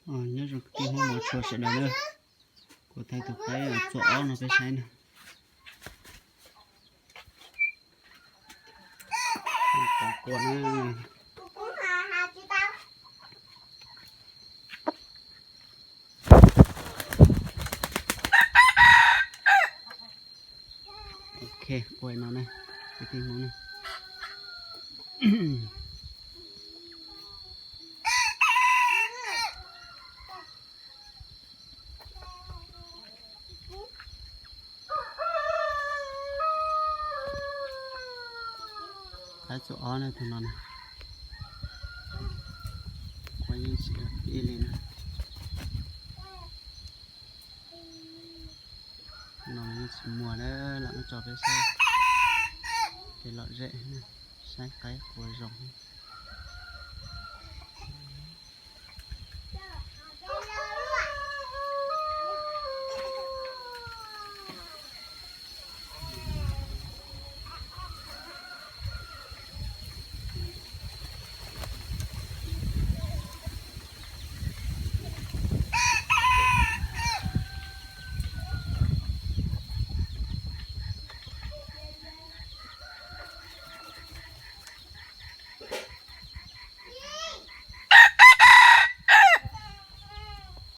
Nyob zoo kwv tij Hmoob mos tshua sawv daws na, kuv thaij tus qaib txua ob no peb saib na. Tov qua na. Ok, qua no na, kwv tij Hmoob na. Qaib txua ob na tus no na. Qua yeej tsis ib li na. No yeej tsis muag na, lam muab tso peb saib kev lom zem, saib qaib qua zoo.